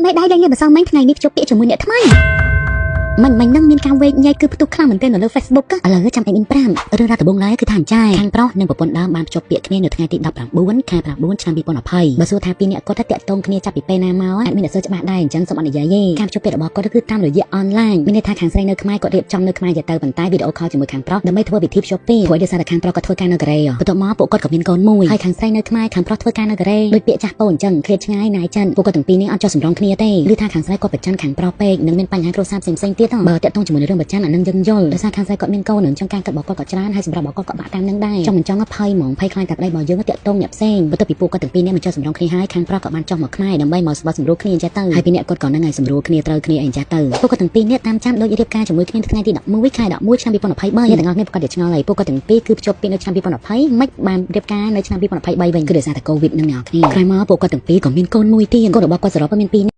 មេដៃលែងលាម្សិលមិញថ្ងៃនេះភ្ជាប់ពាក្យជាមួយអ្នកថ្មីមិញមិញហ្នឹងមានការវែកញែកគឺផ្ទុះខ្លាំងមែនទែននៅលើ Facebook ឥឡូវចាំ admin 5រឿងរ៉ាវដំបូងឡើយគឺថាអញ្ចែខាងប្រុសនិងប្រពន្ធដើមបានភ្ជាប់ពាក្យគ្នានៅថ្ងៃទី19ខែ9ឆ្នាំ2020បើសួរថាពីរអ្នកគាត់ថាតាក់ទងគ្នាចាប់ពីពេលណាមក admin អត់សូវច្បាស់ដែរអញ្ចឹងសូមអត់និយាយទេការភ្ជាប់ពាក្យរបស់គាត់គឺតាមរយៈអនឡាញមានន័យថាខាងស្រីនៅខ្មែរគាត់រៀបចំនៅខ្មែរទៅប៉ុន្តែវីដេអូ call ជាមួយខាងប្រុសដើម្បីធ្វើពិធីភ្ជាប់ពាក្យព្រោះដោយសារតែខាងប្រុសគាត់ធ្វើការនៅកូរ៉េបន្ទាប់មកពួកគាត់ក៏មានកូនមួយហើយខាងស្រីនៅខ្មែរខាងប្រុសធ្វើការនៅកូរ៉េដូចពាក្យចាស់ពោអញ្ចឹងឃ្លាតឆ្ងាយណាយចិនពួកគាត់ទាំងពីរនេះអត់ចុះសម្រងគ្នាទេឬថាខាងស្រីគាត់ប្រច័នខាងប្រុសពេកនិងមានបញ្ហាគ្រួសារផ្សេងៗទៀតបើតាក់ទងជាមួយនឹងរឿងប្រច័នអានឹងយើងយល់ដោយសារខាងស្រីគាត់មានកូននឹងចង់ការកាត់របស់គាត់ក៏ច្រើនហើយសម្រាប់របស់គាត់ក៏បាក់តាមនឹងដែរចង់មិនចង់ភ័យហ្មងភ័យខ្លាចតែប្តីរបស់យើងតាក់ទងអ្នកផ្សេងបន្ទាប់ពីពួកគាត់ទាំងពីរនេះមិនចុះសម្រងគ្នាហើយខាងប្រុសក៏បានចុះមកខ្មែរដើម្បីមកស្បសម្រួលគ្នាអញ្ចឹងទៅហើយពីអ្នកគាត់ក៏នឹងឲ្យសម្រួលគ្នាត្រូវគ្នាអីអញ្ចឹងទៅពួកគាត់ទាំងពីរនេះតាមចាំដូចរៀបការជាមួយគ្នាថ្ងៃទី11ខែ11ឆ្នាំ2023អ្នកទាំងអស់គ្នាប្រកាសជាឆ្ងល់ហើយពួកគាត់ទាំងពីរគឺភ្ជាប់ពាក្យនៅឆ្នាំ2020មិនបានរៀបការនៅឆ្នាំ2023វិញគឺដោយសារតែ COVID នឹងអ្នកគ្នាក្រោយមកពួកគាត់ទាំងពីរក៏មានកូនមួយទៀតកូនរបស់គាត់សរុបមាន2